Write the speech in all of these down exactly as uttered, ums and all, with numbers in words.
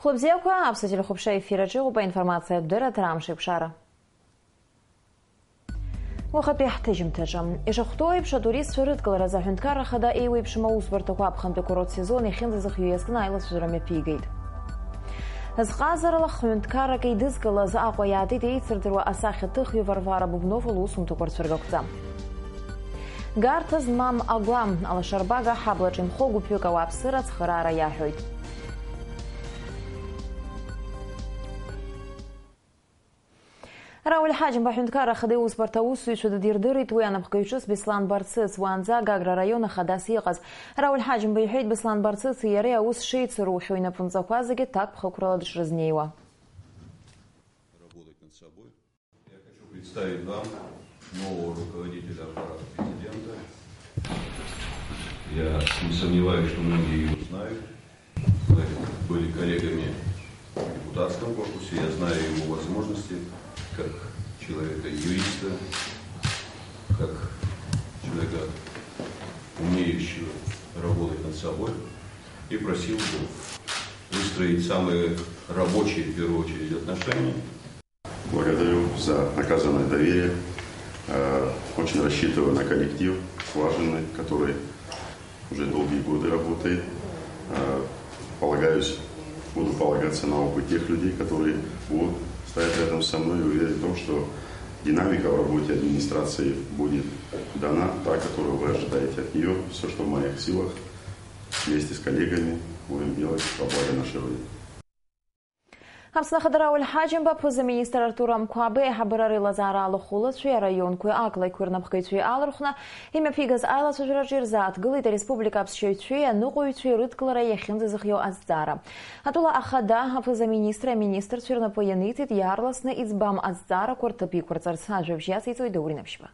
Хәлыбзиақәа, аԥсуа телехәаԥшра ефир аҿы иҟоуп аинформациатә дырраҭара Амш еиқәшара. Уахатәи ҳҭыжьымҭаҿы. Ишахәҭоу еиԥш, атуристцәа рыдкыларазы аҳәынҭқарра ахада еиуеиԥшым аусбарҭақәа аԥхынтәи акурорт сезон иахьынӡазыхиоу иазкны аилацәажәара мҩаԥигеит. Зҟазарала ҳәынҭқаррак еидызкылаз Аҟәа иаатит еицырдыруа асахьаҭыхҩы Варвара Бубнова лусумҭақәа рцәыргақәҵа. Гарҭа змам агәам, алашарбага аҳаблаҿ инхо гәыԥҩык ауааԥсыра ацхыраара иаҳәоит. Рауль Ҳаџьымба аҳәынҭқарра ахада иусбарҭа аусзуҩцәа дыдирдырит уи анапхгаҩ ҿыц Беслан Барцыц, уаанӡа Гагра араион ахадас иҟаз. Рауль Ҳаџьымба иҳәеит, Беслан Барцыци иареи аус шеицырухьоу инапынҵақәа зегьы ҭакԥхықәрала дышрызнеиуа. Работать над собой. Я хочу представить вам нового руководителя аппарата президента. Я не сомневаюсь, что многие его знают. Мы были коллегами в депутатском корпусе. Я знаю его возможности как человека-юриста, как человека, умеющего работать над собой. И просил бы выстроить самые рабочие, в первую очередь, отношения. Благодарю за оказанное доверие. Э, очень рассчитываю на коллектив слаженный, который уже долгие годы работает. Э, полагаюсь, буду полагаться на опыт тех людей, которые будут стоять рядом со мной, и уверен в том, что динамика в работе администрации будет дана, та, которую вы ожидаете от нее. Все, что в моих силах, вместе с коллегами будем делать во благо нашей Родины. Аԥсны ахада Рауль Ҳаџьымба, аԥыза-министр Артур Амқәаба, аиҳабыра реилазаара алахәылацәеи араионқәеи ақалақьқәеи рнапхгаҩцәеи алархәны имҩаԥигаз аилацәажәараҿы ирзааҭгылеит ареспублика аԥсшьаҩцәеи аныҟәаҩцәеи рыдкылара иахьынӡазыхиоу азҵаара. Атәыла ахада, аԥыза-министри аминистрцәеи рнапы ианиҵеит иаарласны иӡбам азҵаарақәа рҭыԥ иқәырҵарц. Ажәабжь иациҵоит Даур Инаԥшьба.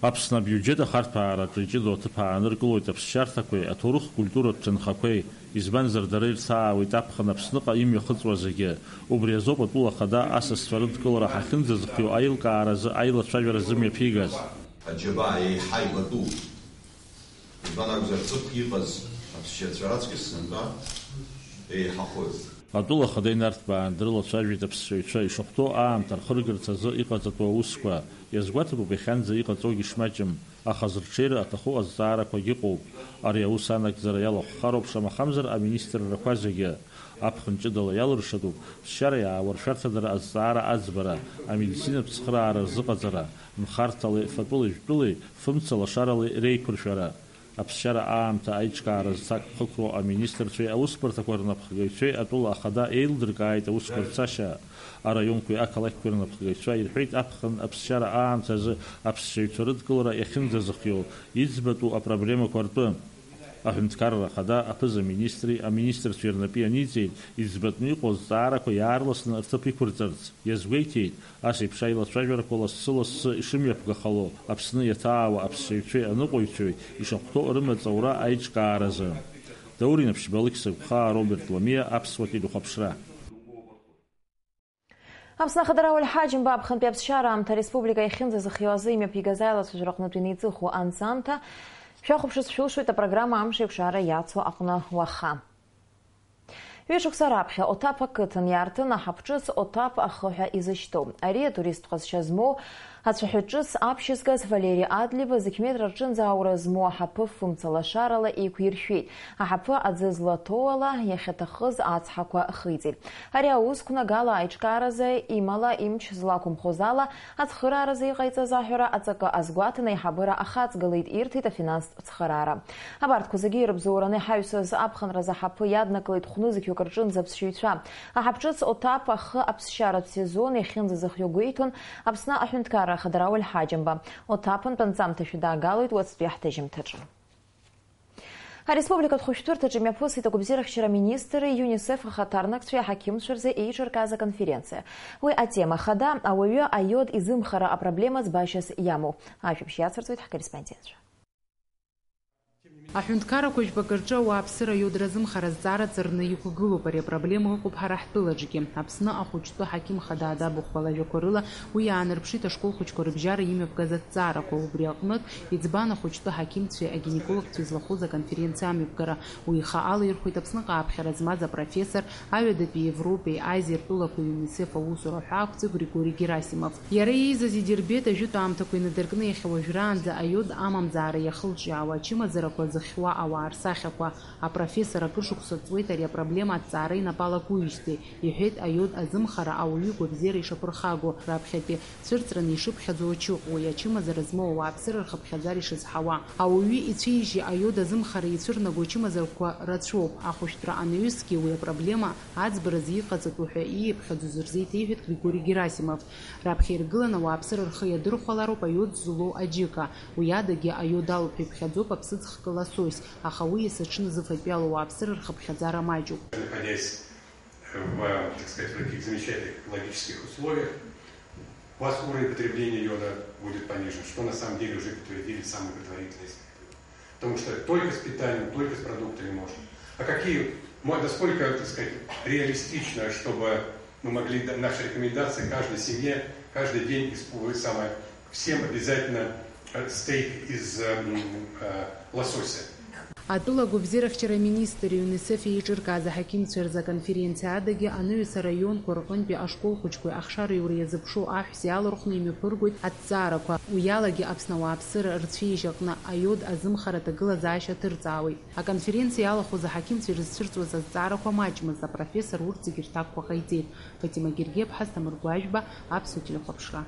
Аԥсны абиуџьет ахарҭәаараҿы иҷыдоу аҭыԥ ааныркылоит аԥсшьарҭақәеи аҭоурых-культуратә ҭынхақәеи, избанзар, дара ирҭаауеит аԥхын Аԥсныҟа имҩахыҵуа зегьы. Убри азоуп атәыла ахада асасцәа рыдкылара ҳахьынӡазыхиоу аилкааразы аилацәажәара зымҩаԥигаз. Аџьабаа еиҳа ибатәуп. Избан акәзар, ҵыԥх иҟаз аԥсшьацәа раҵкыс сынтәа еиҳахоит. Атәыла ахада инарҭбаан дрылацәажәеит аԥсшьаҩцәа ишахәҭоу аамҭа рхыргарц азы иҟаҵатәу аусқәа. Иазгәаҭатәуп иахьанӡа иҟаҵогьы шмаҷым, аха зырҽеира аҭаху азҵаарақәагь ыҟоуп. Ари аус анагӡара иалахәхароуп, шамахамзар, аминистррақәа зегьы. Аԥхын ҷыдала иалыршатәуп ԥсшьара иаауаршәарҭадара азҵаара аӡбара, амедицинатә цхыраара рзыҟаҵара, нхарҭалеи фатәылеи жәтәылеи фымца лашаралеи реиқәыршәара. Аԥсшьара аамҭа аиҿкаара зҭакԥхықәроу аминистрцәеи аусбарҭақәа рнапхгаҩцәеи атәыла ахада еилдыркааит аусқәа рцашьа. Араионқәеи ақалақьқәеи рнапхгаҩцәа ирҳәеит аԥхын аԥсшьара аамҭазы аԥсшьаҩцәа рыдкылара иахьынӡазыхиоу, иӡбатәу апроблемақәа ртәы. Аҳәынҭқарра ахада аԥыза-министри аминистрцәеи рнапы ианиҵеит иӡбатәны иҟоу азҵаарақәа иаарласны рҭыԥ иқәырҵарц. Иазгәеиҭеит, ас еиԥш аилацәажәарақәа лассы-лассы ишымҩаԥгахало, Аԥсны иаҭаауа аԥсшьаҩцәеи аныҟәаҩцәеи ишахәҭоу рымаҵ аура аиҿкааразы. Даур Инаԥшьба, Алықьса Гәхаа, Роберт Ламиа, Аԥсуа телехәаԥшра. Аԥсны ахада Рауль Ҳаџьымба аԥхынтәи аԥсшьара аамҭа ареспублика иахьынӡазыхиоу азы имҩаԥигаз аилацәажәара аҟнытә инеиҵыху анҵамҭа шәахәаԥшырц шәылшоит апрограмма Амш еиқәшара иацу аҟны уаха. Ҩышықәса раԥхьа Оҭаԥ ақыҭан иаартын аҳаԥ ҿыц Оҭаԥ ахы ҳәа изышьҭоу. Ари атуристтә ҟазшьа змоу ацәаҳәа ҿыц аԥшьызгаз Валери Адлеиба зықь метра рҿынӡа аура змоу аҳаԥы фымца лашарала еиқәиршәеит. Аҳаԥы аӡы злаҭоу ала иахьаҭахыз ацҳақәа хиҵеит. Ари аус қәнагала аиҿкааразы имала имч злақәымхоз ала ацхырааразы иҟаиҵаз аҳәара аҵакы азгәаҭаны аиҳабыра ахаҵгылеит, ирҭеит афинанстә цхыраара. Абарҭқәа зегьы ирыбзоураны иҳаҩсыз аԥхынразы аҳаԥы иаднакылеит хәнызқьҩык рҿынӡа аԥсшьаҩцәа. Аҳаԥ ҿыц Оҭаԥ ахы аԥсшьаратә сезон иахьынӡазыхиоу гәеиҭон Аԥсны аҳәынҭқарра ахада Рауль Ҳаџьымба. Оҭаԥынтә анҵамҭа шәыдаагалоит уаҵәтәи ҳҭыжьымҭаҿы. Ареспубликатә хәышәтәырҭаҿы имҩаԥысит агәабзиарахьчара аминистри ЮНИСЕФ ахаҭарнакцәеи аҳақьымцәа рзы еиҿыркааз аконференциа. Уи атема хада, ауаҩы аиод изымхара апроблема ӡбашьас иамоу. Ажәабжь иацырҵоит ҳкорреспондентцәа. Аҳәынҭқаррақәа жәпакы рҿы ауааԥсыра аиод разымхара азҵаара ҵарны иқәгылоуп. Ари апроблема ыҟоуп ҳара ҳтәылаҿгьы. Аԥсны ахәыҷтәы ҳақьым хада Адаб Хәба лажәақәа рыла, уи иаанарԥшит ашкол хәыҷқәа рыбжьара имҩаԥгаз аҭҵаарақәа. Убри аҟнытә, иӡбан ахәыҷтәы ҳақьымцәеи агинекологцәеи злахәыз аконференциа амҩаԥгара. Уи ихаҭала ирхәеит Аԥсныҟа аԥхьара змаз апрофессор, аҩадатәи Европеи Азиеи ртәылақәа ЮНИСЕФ аусура ҳәаақәҵаҩ Григори Герасимов. Иара иеизаз идирбеит ажәытә аамҭақәа инадыркны иахьа уажәраанӡа аиод амамзаара иахылҿиаауа ачымазарақәа зыхьуа ауаа рсахьақәа. Апрофессор акыр шықәса ҵуеит ари апроблема аҭҵаара инапы алакуижьҭеи, иҳәеит, аиод азымхара ауаҩы игәабзиара ишаԥырхагоу, раԥхьатәи цәырҵраны ишыԥхьаӡоу ачыҟә, уи ачымазара змоу ауааԥсыра рхыԥхьаӡара ишызҳауа. Ауаҩы ицәеижьи аиод азымхара ицәырнаго ачымазарақәа рацәоуп. Ахәышәтәра анаҩсгьы уи апроблема аӡбаразы иҟаҵатәу ҳәа ииԥхьаӡоз рзеиҭеиҳәеит Григори Герасимов. Раԥхьа иргыланы ауааԥсыра рхы иадырхәалароуп аиод злоу аџьыка. Уи адагьы аиод алоуп ҳәа иԥхьаӡоуп аԥсыӡ-хкы лосось, аха уи есыҽны зыфатәиала ауааԥсыра рхыԥхьаӡара маҷуп. Находясь в, так сказать, в таких замечательных экологических условиях, у вас уровень потребления йода будет понижен, что на самом деле уже подтвердили самые предварительные исследования. Потому что только с питанием, только с продуктами можно. А какие, мо- насколько, так сказать, реалистично, чтобы мы могли да- наши рекомендации каждой семье, каждый день использовать самое, всем обязательно э, стейк из э, м, э, лосося. Атәыла агәабзиарахьчара аминистр ЮНИСЕФ еиҿыркааз аҳақьымцәа рзы аконференциа адагьы анаҩс араионқәа рҟынтәи ашкол хәыҷқәеи ахшара иура иазыԥшу аҳәса иалархәны имҩаԥыргоит аҭҵаарақәа. Уи алагьы Аԥсны ауааԥсыра рцәеижь аҟны аиод азымхара аҭагылазаашьа ҭырҵаауеит. Аконференциа иалахәыз аҳақьымцәа ирызцәырҵуаз азҵаарақәа маҷмызт, апрофессор урҭ зегьы рҭакқәа ҟаиҵеит. Фатима Гергиаԥҳа, Асҭамыр Гәажәба, Аԥсуа телехәаԥшра.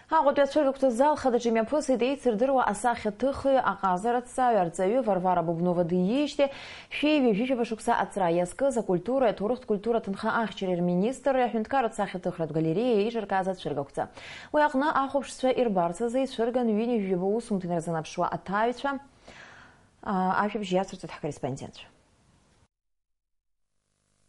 Аҟәатәи ацәыргақәҵа зал хадаҿ имҩаԥысит еицырдыруа асахьаҭыхҩы, аҟазара аҭҵааҩы, арҵаҩы Варвара Бубнова диижьҭеи шәи ҩажәи жәаба шықәса аҵра иазкыз акультуреи аҭоурыхтә культура аҭынха ахьчареи рминистрреи аҳәынҭқарратә сахьаҭыхратә галереиеи еиҿыркааз ацәыргақәҵа. Уи аҟны ахәаԥшцәа ирбарц азы ицәырган ҩынҩажәи жәаба усумҭа инарзынаԥшуа аҭааҩцәа. А, ажәабжь иацырҵоит ҳкорреспондентцәа.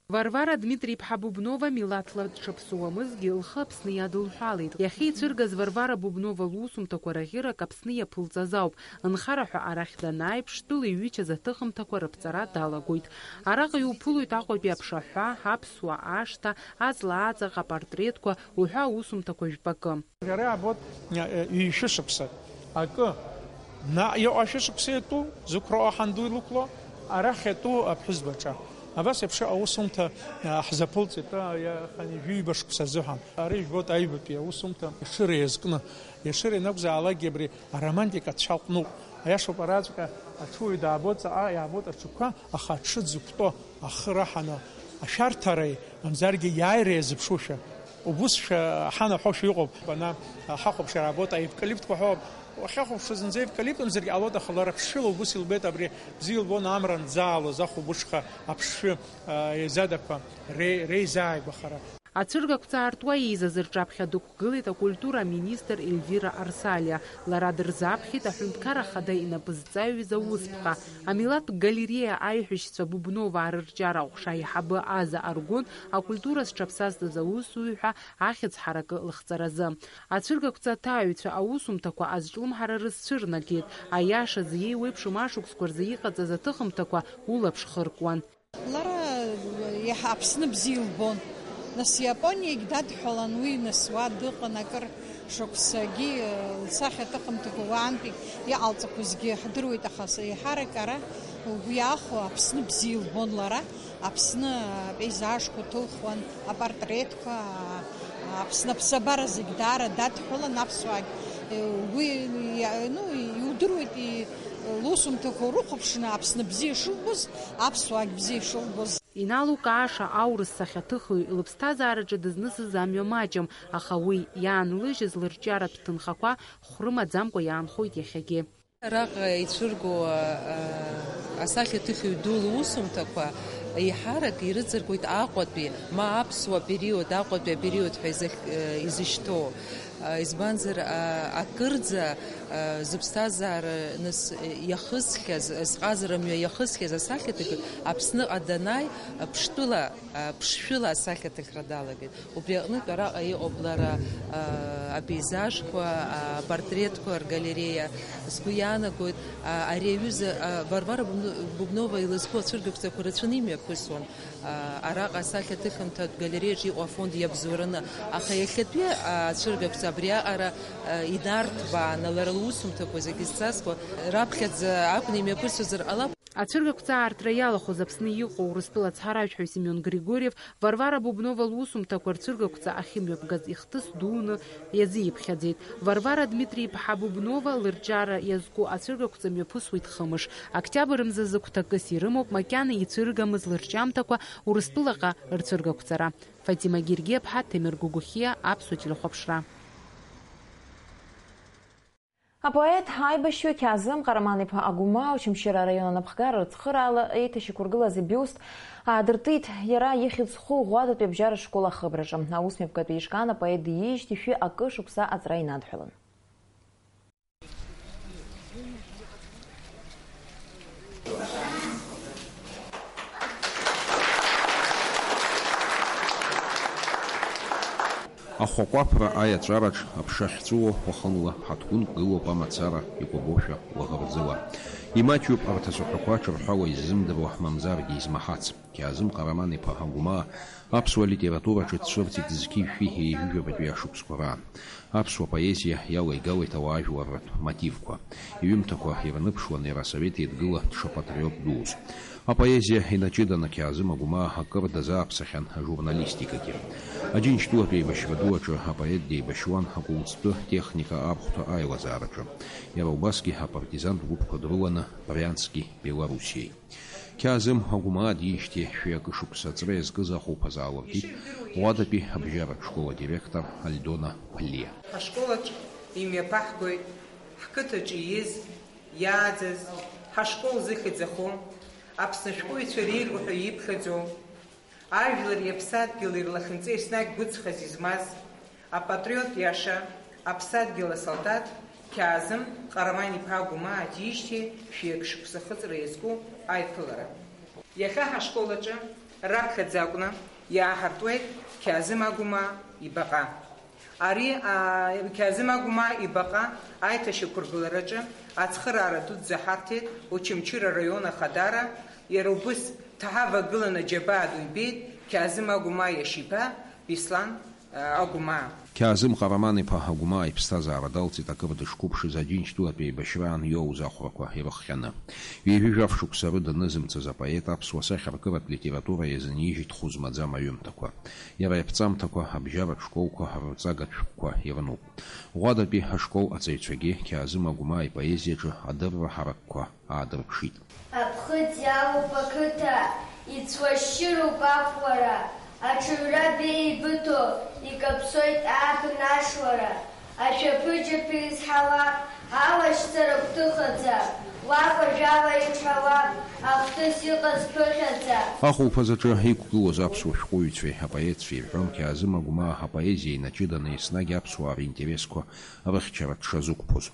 Варвара Дмитри-иԥҳа Бубнова милаҭла дшаԥсуамызгьы, лхы Аԥсны иадылҳәалеит. Иахьа ицәыргаз Варвара Бубнова лусумҭақәа раӷьырак Аԥсны иаԥылҵаз ауп. Нхара ҳәа арахь данааиԥш, тәыла иҩычаз аҭыхымҭақәа рыԥҵара далагоит. Араҟа иуԥылоит Аҟәатәи аԥшаҳәа, аԥсуа ашҭа, аҵла аҵаҟа апортретқәа уҳәа аусумҭақәа жәпакы. Иара иаабоит, э, ҩышәышықәса акы, наҟ иҟоу ашәышықәса иатәу, зықәра ҳанду илықәло, арахь иатәу аԥҳәызбаҿа. Абас еиԥш аусумҭа, э, ҳзаԥылҵеит, э, иахьа ҩажәи ҩба шықәса азыҳәан. Ара ижәбоит аҩбатәи аусумҭа Ешыра иазкны. Ешыра ианакәзаалакгьы абри аромантика ацәа аҟәнуп. Аиашоуп, араҵәҟьа аҽуаҩ даабоит, ҵаҟа иаабоит аҽқәа, аха аҽы дзықәтәоу ахы раҳаны, ашәарҭареи, мамзаргьы иааира иазыԥшушәа, убусшәа ҳанаҳәошәа иҟоуп. Бана ҳахәаԥшыр аабоит аевкалиптқәа ҳәа. Уахьахәаԥшуа зынӡа аевкалипт мамзаргьы ҟалоит, аха лара ԥшшәыла убыс илбеит, абри бзиа илбон амра анӡаалоз, ахәылбыҽха аԥшшәы, а, еизадақәа ре-, реизааигәахара. Ацәыргақәҵа аартуа еизаз рҿаԥхьа дықәгылеит акультура аминистр Ельвира Арсалиа. Лара дырзаԥхьеит аҳәынҭқар ахада инапы зҵаҩыз аусԥҟа. Амилаҭтә галереиа аиҳәшьцәа Бубноваа рырҿиара аҟәша аиҳабы Аза Аргәын акультура зҽаԥсазтәыз аусзуҩ ҳәа ахьӡ ҳаракы лыхҵаразы. Ацәыргақәҵа аҭааҩцәа аусумҭақәа азҿлымҳара рызцәырнагеит. Аиашазы, еиуеиԥшым ашықәсқәа рзы иҟаҵаз аҭыхымҭақәа улаԥш хыркуан. Лара иаҳа Аԥсны бзиа илбон. Нас Иапониагь дадҳәалан уи, нас уа дыҟан акыр шықәсагьы, лсахьа аҭыхымҭақәа уаантәи иҟалҵақәозгьы ҳдыруеит, аха са еиҳарак ара угәы иаахәо Аԥсны бзиа илбон лара, Аԥсны апеизажқәа ҭылхуан, апортретқәа, Аԥсны аԥсабара зегь даара дадҳәалан, аԥсуаагь, угәы иа-, ну, иудыруеит, и-, лусумҭақәа урыхәаԥшны Аԥсны бзиа шылбоз, аԥсуаагь бзиа ишылбоз. Иналукааша аурыс сахьаҭыхҩы лыԥсҭазаараҿы дызнысыз амҩа маҷым, аха уи иаанлыжьыз лырҿиаратә ҭынхақәа хәрымаӡамкәа иаанхоит иахьагьы. Араҟа ицәырго, а, а, асахьаҭыхҩы ду лусумҭақәа еиҳарак ирыҵаркуеит Аҟәатәи, ма аԥсуа период, Аҟәатәи апериод ҳәа изых-, а, изышьҭоу. А, избанзар, а, акырӡа Зыԥсҭазаара нас иахысхьаз, зҟазара мҩа иахысхьаз асахьаҭыхҩы Аԥсныҟа данааи, ԥштәыла, ԥшшәыла асахьаҭыхра далагеит. Убри аҟнытә араҟа иҟоуп лара, апейзажқәа, апортретқәа ргалереиа. Сгәы иаанагоит, ари аҩыза, Варвара Бубно-, Бубнова илызку ацәыргақәҵақәа рацәаны имҩаԥысуан. Араҟа асахьаҭыхымҭатә галереиаҿ иҟоу афонд иабзоураны, аха иахьатәи ацәыргақәҵа абриаҟара инарҭбааны, лара лусумҭақәа зегьы зцасуа раԥхьаӡа акәны имҩаԥысызар ҟалап. Ацәыргақәҵа аартра иалахәыз Аԥсны иҟоу Урыстәыла ацҳаражәҳәаҩ Семион Григорьев Варвара Бубнова лусумҭақәа рцәыргақәҵа ахьымҩаԥгаз ихҭыс дуны иазиԥхьаӡеит. Варвара Дмитри-иԥҳа Бубнова лырҿиара иазку ацәыргақәҵа мҩаԥысуеит хымш. Октиабр мзазы гәҭакыс ирымоуп макьана ицәыргамыз лырҿиамҭақәа Урыстәылаҟа рцәыргақәҵара. Фатима Гергиаԥҳа, Ҭемыр Гогохиа, Аԥсуа телехәаԥшра. Апоет аибашьҩы Қьаазым Ҟараман-иԥа Агәмаа Очамчыра араион анапхгара рыцхыраала еиҭашьақәыргылаз ибиуст аадыртит. Иара ихьӡ зху Ӷәадатәи абжьаратә школ ахыбраҿы. Аусмҩаԥгатә еиҿкаан апоет диижьҭеи шәи акы шықәса аҵра инадҳәалан. Ахәақәаԥра аиаҵәараҿ аԥша ахьҵәыуо уахынла ҳаҭгәынк гылоуп амацара икәабошәа лаӷырӡыла. Имаҷҩуп арҭ ацәаҳәақәа ҿырҳәала иззымдыруа, мамзаргьы измаҳац. Қьаазым Ҟараман-иԥа Агәмаа аԥсуа литератураҿы дцәырҵит зқьи жәшәи еижәижәабатәи ашықәсқәа раан. Аԥсуа поезиа иалеигалеит ауаажәларратә мотивқәа. Иҩымҭақәа ирныԥшуан иара Асовет Еидгыла дшапатриот дуз. Апоезиа инаҷыданы Қьаазым Агәмаа акыр дазааԥсахьан ажурналистикагьы. Аџьынџьтәылатә еибашьра ду аҿы апоет деибашьуан акәылӡтәы техника архәҭа аилазаараҿы. Иара убасгьы апартизантә гәыԥқәа дрыланы Брянски, Белоруссиеи. Қьаазым Агәмаа диижьҭеи шәи акы шықәса аҵра иазкыз ахәылԥаз аалыртит Ӷәадатәи абжьаратә школ адиректор Альдона Ԥлиа. Ҳашколаҿ имҩаԥаҳгоит ҳқыҭаҿы ииз, иааӡаз, ҳашкол зыхьӡ аху, Аԥсны ашәҟәыҩҩцәа реилоуҳәа иԥхьаӡоу, ажәлари аԥсадгьыли рлахьынҵа еснагь гәыҵхас измаз, апатриот иаша, аԥсадгьыл асолдаҭ Қьаазым Ҟараман-иԥа Агәмаа диижьҭеи шәи акы шықәса ахыҵра иазку аиԥылара. Иахьа ҳашкол аҿы раԥхьаӡа акәны иааҳартуеит Қьаазым Агәмаа ибаҟа. Ари, аа, Қьаазым Агәмаа ибаҟа аиҭашьақәыргылараҿы ацхыраара дуӡӡа ҳарҭеит Очамчыра араион ахадара, иара убыс дҳавагыланы аџьабаа ду ибеит Қьаазым Агәмаа иашьеиба Беслан, аа, Агәмаа. Қьаазым Ҟараман-иԥа Агәмаа иԥсҭазаара далҵит акыр дышқәыԥшыз Аџьынџьтәылатә еибашьраан иоуз ахәрақәа ирыхҟьаны. Ҩажәи жәаф шықәса рыда нызымцаз апоет аԥсуа сахьаркыратә литература иазынижьит хәы змаӡам аҩымҭақәа. Иара иаԥҵамҭақәа абжьаратә школқәа рырҵагатә шәҟәқәа ирынуп. Ӷәадатәи ашкол аҵаҩцәагьы Қьаазым Агәмаа ипоезиаҿы адырра ҳаракқәа аадырԥшит. Аԥхыӡ иалоуп ақыҭа, иҵуашьшьыроуп ақәлара, аҽаҩра беибыҭо, икаԥсоит ааԥын ашлара. Ашәаԥыџьаԥ изҳауа, алашьцара гәҭыхаӡа, уа ажәала иҿҳәауа, ахҭыс иҟаз ԥыхьаӡа. Ахәылԥаз аҿы иқәгылоз аԥсуа шәҟәыҩҩцәеи апоетцәеи ирҳәон Қьаазым Агәмаа апоезиа инаҷыданы еснагь аԥсуаа ринтересқәа рыхьчара дшазықәԥоз.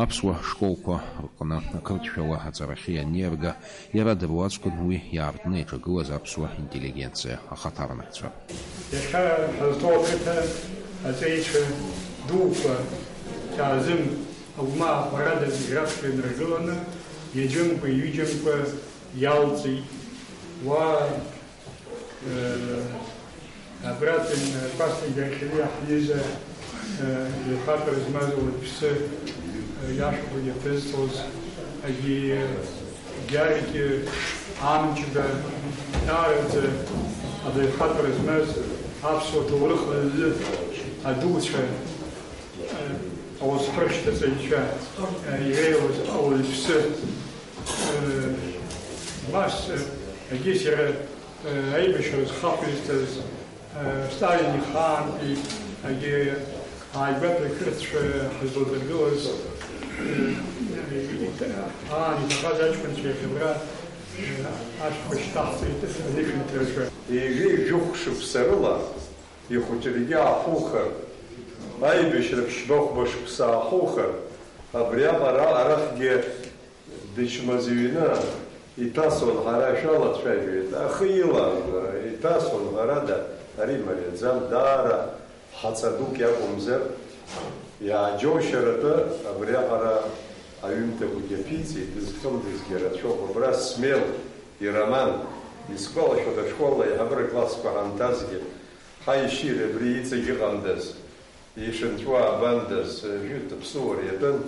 Аԥсуа школқәа рҟны ақырҭшәала аҵарахьы ианиарга, иара дыруа акәын уи иаартны иаҿагылаз аԥсуа интеллигенциа ахаҭарнакцәа. Иахьа ҳазҭоу ақыҭа аҵеицәа дуқәа Қьаазым Агәмаа ҳәарада зегь раԥхьа инаргыланы, иаӡәымкәа-ҩыџьамкәа иалҵит. Уа Э, абратәи, э, Кәасҭа Герхелиа ҳҩыза, э, ихатәара змаз ауаҩԥсы, э, иашәақәа иаԥызҵоз, егьи, э, Гьаргь Амҷба, даараӡа абаҩхатәра змаз аԥсуа ҭоурых азы адуцәа, э, ауасхыршҭа ҵаҩцәа, э, иреиуаз ауаҩԥсы, э, Мас, э, егьыс иара Аибашьра зхақәизҵаз, Сталин ихаантәи, егьи ааигәатәи ақырҭцәа ҳазладыргылаз, аан иҭахаз аҷкәынцәа иахьабра ашәқәа шьҭаҳҵеит анышәынҭраҿы. Ҩажәи жәохә шықәса рыла ихәыҷыргьы аахухыр, аибашьра ԥшьба-хәба шықәса аахухыр, Абриаҟара арахьгьы дычмазаҩны иҭасон, ҳара шәалацәажәеит. Ахы илан, иҭасон, ҳәарада, ари мариаӡам, даара ҳаҵа дук иакәымзар, иааџьоушьаратәы абриаҟара аҩымҭақәагьы аԥиҵеит, дызхьымӡазгьы рацәоуп. Абра Смел ироман, исгәалашәоит, ашкол аиҳабыра классқәа ҳанҭазгьы, ҳаи, шьыри, абри иҵегь ыҟандаз, ишынҵәо аабандаз, жәытә аԥсыуара иатәын,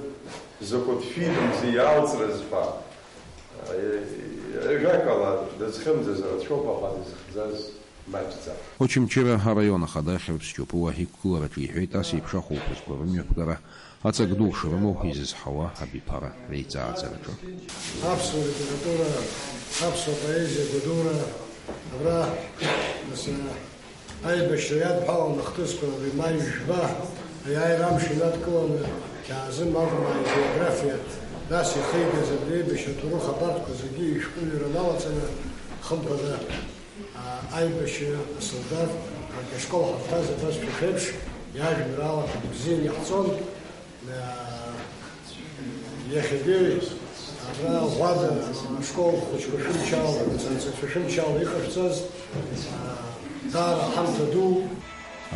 закәытә фильмзи иаалҵрыз ҳәа. Ажәакала, дызхьымӡаз рацәоуп, аха дызхьӡаз маҷӡам. Очамчыра араион ахада Хьырԥс Џьопуа иқәгылараҿы иҳәеит, ас еиԥш ахәылԥазқәа рымҩаԥгара аҵак ду шрымоу изызҳауа абиԥара реиҵааӡараҿы. Аԥсуа литература, аԥсуа поезиа гәадура, абра, нас, аибашьра иадҳәалан ахҭысқәа, абри маи жәба, аиааира амш инадкыланы, Қьаазым Агәмаа ибиографиа, нас ихигаз абри аибашьра аҭоурых абарҭқәа зегьы ишәҟәыҩҩра налаҵаны, хымԥада, а, аибашьра асолдаҭ, ҳаргьы ашкол ҳахьҭаз абас шәа шәеиԥш иажәеинраалақәа бзианы иаҳҵон. Иахьагьы абра Ӷәада ашкол хәыҷқәа шәымчала, ацәа шәымчала иҟашәҵаз, даара ҳамҭа ду.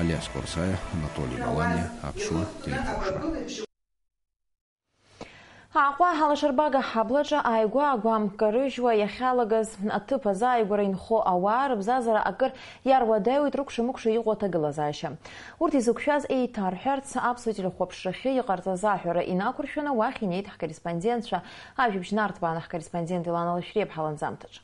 Алиас Қәарсаиа, Анатоли Маланиа, Аԥсуа телехәаԥшра. Аҟәа алашарбага ҳаблаҿы ааигәа агәам карыжьуа иахьалагаз аҭыԥ азааигәара инхо ауаа рыбзазара акыр иаруадаҩуеит рыкәша-мыкәша иҟоу аҭагылазаашьа. Урҭ изықәшәаз еиҭарҳәарц, аԥсуа телехәаԥшрахьы иҟарҵаз аҳәара инақәыршәаны уахь инеит ҳкорреспондентцәа. Ажәабжь нарҭбаан ҳкорреспондент Елана Лашәриа ҳаланҵамҭаҿы.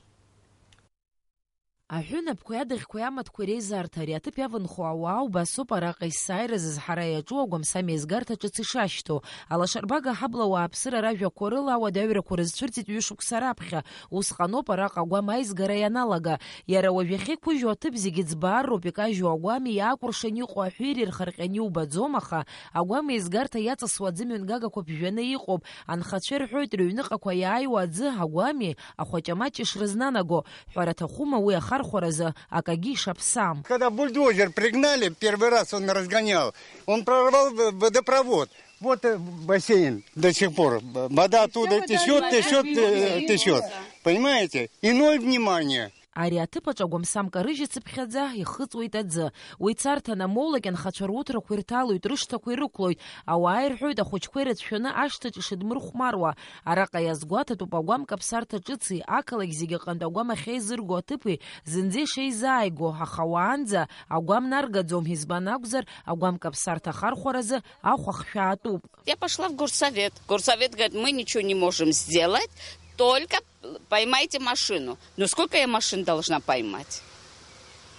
Аҳәынаԥқәеи адаӷьқәеи амаҭқәеи реизарҭа ари аҭыԥ иаванхо ауаа убасоуп араҟа есааира зызҳара иаҿу агәамсам еизгарҭа ҿыц ишашьҭоу. Алашарбага ҳабла ауааԥсыра ражәақәа рыла ауадаҩрақәа рызцәырҵит ҩышықәса раԥхьа. Усҟаноуп араҟа агәам аизгара ианалага. Иара уажә иахьеиқәыжьу аҭыԥ зегьы ӡбаароуп, икажьу агәами иаакәыршан иҟоу аҳәиреи рхырҟьаны иубаӡом, аха агәам еизгарҭа иаҵасуа аӡы мҩангагақәа ԥжәаны иҟоуп. Анхацәа ирҳәоит, рыҩныҟақәа иааиуа аӡы агәами ахәаҷамаҷи шрызнанаго. Ҳәара аҭахума уи ахархәаразы акагьы ишаԥсам? Когда бульдозер пригнали, первый раз он разгонял, он прорвал в-, водопровод. Вот, э, бассейн до сих пор. Вода оттуда течет, течет, э, течет. Понимаете? И ноль внимания. Ари аҭыԥ аҿы агәамсам карыжь ицыԥхьаӡа ихыҵуеит аӡы. Уи царҭа анамоулак анхацәа руҭрақәа ирҭалоит, рышҭақәа ирықәлоит. Ауаа ирҳәоит, ахәыҷқәа ирацәшәаны ашҭаҿ ишыдмырхәмаруа. Араҟа иазгәаҭатәуп агәам каԥсарҭа ҿыци ақалақь зегьы аҟынтә агәам ахьеизырго аҭыԥи зынӡа ишеизааиго, аха уаанӡа агәам наргаӡом, избан акәзар, агәам каԥсарҭа ахархәаразы ахә ахшәаатәуп. Я пошла в горсовет. Горсовет говорит: «Мы ничего не можем сделать, только поймайте машину». Ну, сколько я машин должна поймать?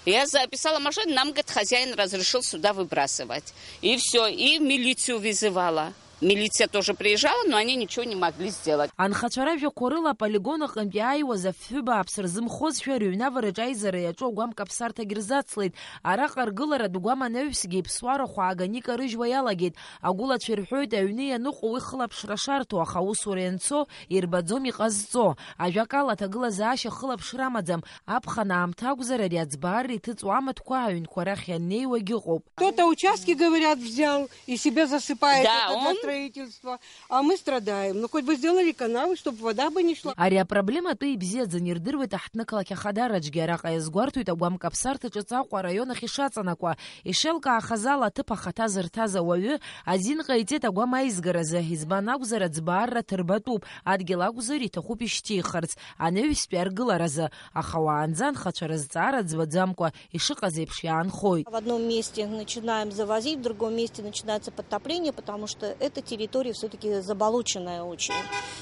Я записала машину, нам, говорит, хозяин разрешил сюда выбрасывать. И всё, и милицию вызывала. Милиция тоже приезжала, но они ничего не могли сделать. Анхацәа ражәақәа рыла, аполигон аҟынтә иааиуаз афҩы бааԥс рзымхозшәа, рыҩнавараҿы аизара иаҿу агәам каԥсарҭагь рзацлеит. Араҟа аргыларатә гәам анаҩсгьы иԥсуа рахә ааганы икарыжьуа иалагеит. Агәылацәа ирҳәоит, аҩны ианыҟоу уи хылаԥшра шарҭо, аха аусура ианцо ирбаӡом иҟазҵо. Ажәакала, аҭагылазаашьа хылаԥшра амаӡам. Аԥхын аамҭа акәзар, ари аӡбаарра иҭыҵуа амаҭәақәа аҩнқәа рахь ианнеиуагь ыҟоуп. Кто-то участки, говорят, взял и себе засыпает. Да, это для он строительства. А мы страдаем. Ну, хоть бы сделали канавы, чтоб вода бы не шла. Ари апроблема атәы ибзиаӡаны ирдыруеит аҳҭнықалақь ахадараҿгьы. Араҟа иазгәарҭоит агәам каԥсарҭа ҿыц Аҟәа араион ахь ишаҵанакуа. Ишеилкаахаз ала, аҭыԥ ахаҭа зырҭаз ауаҩы азин ҟаиҵеит агәам аизгаразы, избан акәзар, аӡбаарра ҭырбатәуп, адгьыл акәзар, иҭахуп ишьҭихырц, анаҩстәи аргыларазы, аха уаанӡа анхацәа рызҵаара ӡбаӡамкәа ишыҟаз еиԥш иаанхоит. В одном месте начинаем завозить, в другом месте начинается подтопление, потому что эта территория всё-таки заболоченная очень.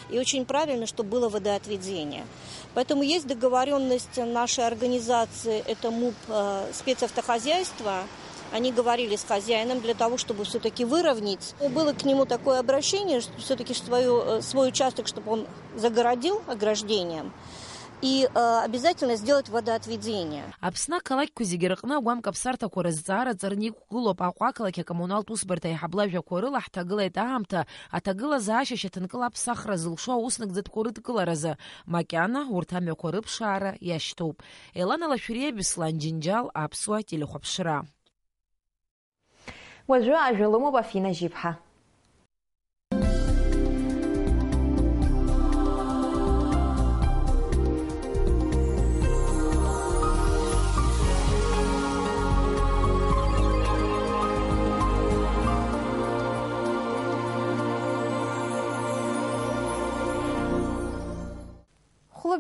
И очень правильно, чтобы было водоотведение. Поэтому есть договорённость нашей организации, это муп, э, спецавтохозяйства. Они говорили с хозяином для того, чтобы всё-таки выровнять. Было к нему такое обращение, что всё-таки свою, э, свой участок, чтобы он загородил ограждением. И, э, обязательно сделать водоотведение. Аԥсны ақалақьқәа зегьы рҟны агәам каԥсарҭақәа рызҵаара ҵарны иқәгылоуп. Аҟәа ақалақь акоммуналтә усбарҭа аиҳабла ажәақәа рыла ҳҭагылеит аамҭа аҭагылазаашьа шьаҭанкыла аԥсахра зылшо ауснагӡатәқәа рыдкыларазы. Макьана урҭ амҩақәа рыԥшаара иашьҭоуп. Елана Лашәриа, Беслан Џьынџьал, Аԥсуа телехәаԥшра. Уажәы ажәа лымоуп Афина Жьиԥҳа.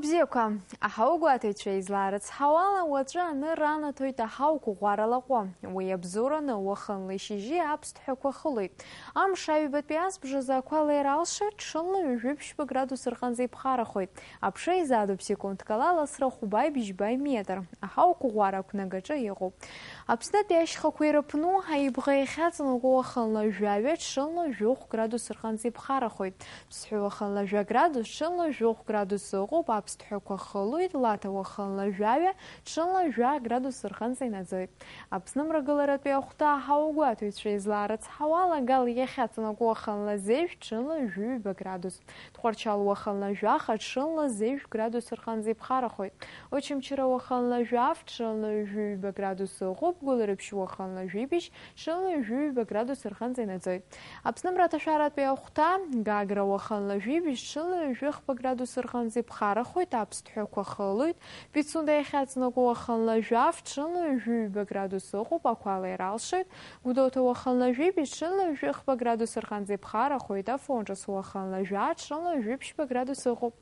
Бзиақәа, аҳауагәаҭаҩцәа излаарыцҳауала, уаҵәы аныр анаҭоит аҳауқәа ӷәӷәара лаҟәы. Уи абзоураны уахынла ишьыжьи аԥсҭҳәақәа хылоит. Амш аҩбатәи азбжазы ақәа леира алшоит, ҽынла ҩажәи ԥшьба градус рҟынӡа иԥхарахоит. Аԥша изаатуп секундк ала ласра хәбаи бжьбаи метр. Аҳауқәа ӷәӷәара ақәнагаҿы иҟоуп. Аԥснытәи ашьхақәа ирыԥну аибӷа иахьаҵанакуа уахынла жәаҩа, ҽынла жәохә градус рҟынӡа иԥхарахоит. Ԥсҳәы уахынла жәа градус, ҽынла жәохә градус ыҟоуп, аԥсҭҳәақәа хылоит, Лаҭа уахынла жәаҩа, ҽынла жәа градус рҟынӡа инаӡоит. Аԥсны мрагыларатәи ахәҭа аҳауагәаҭаҩцәа излаарыцҳауала, Гал иахьаҵанакуа уахынла зежә, ҽынла жәаҩба градус. Тҟәарчал уахынла жәаха, ҽынла зежә градус рҟынӡа иԥхарахоит. Очамчыра уахынла жәаф, ҽынла жәаҩба градус ыҟоуп, Гәылрыԥшь уахынла жәибжь, ҽынла жәаҩба градус рҟынӡа инаӡоит. Аԥсны мраҭашәаратәи ахәҭа, Гагра уахынла жәибжь, ҽынла жәохәба градус рҟынӡа иԥхарахоит, аԥсҭҳәақәа хылоит, Пицунда иахьаҵанакуа уахынла жәаф, ҽынла жәаҩба градус ыҟоуп, ақәа леира алшоит, Гәдоуҭа уахынла жәибжь, ҽынла жәохәба градус рҟынӡа иԥхарахоит, Афон Ҿыц уахынла жәа, ҽынла жәиԥшьба градус ыҟоуп.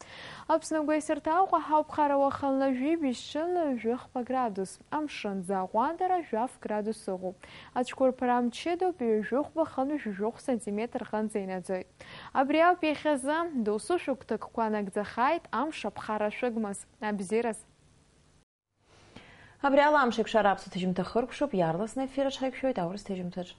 Аԥсны агәеисырҭа Аҟәа ҳауԥхара уахынла жәибжь, ҽынла жәохәба градус. Амшын ӡаҟәандара жәаф градус ыҟоуп. Ацәқәырԥара мчыдоуп, ҩажәохәба хынҩажәи жәохә сантиметр рҟынӡа инаӡоит. Абри ауп иахьазы, досу шәыгәҭакқәа нагӡахааит, амш аԥхара шәыгмыз. Абзиараз! Абри ала амш еиқәшара аԥсуа ҭыжьымҭа хыркәшоуп, иаарласны аефир аҿы ҳаиқәшәоит аурыс ҭыжьымҭаҿ.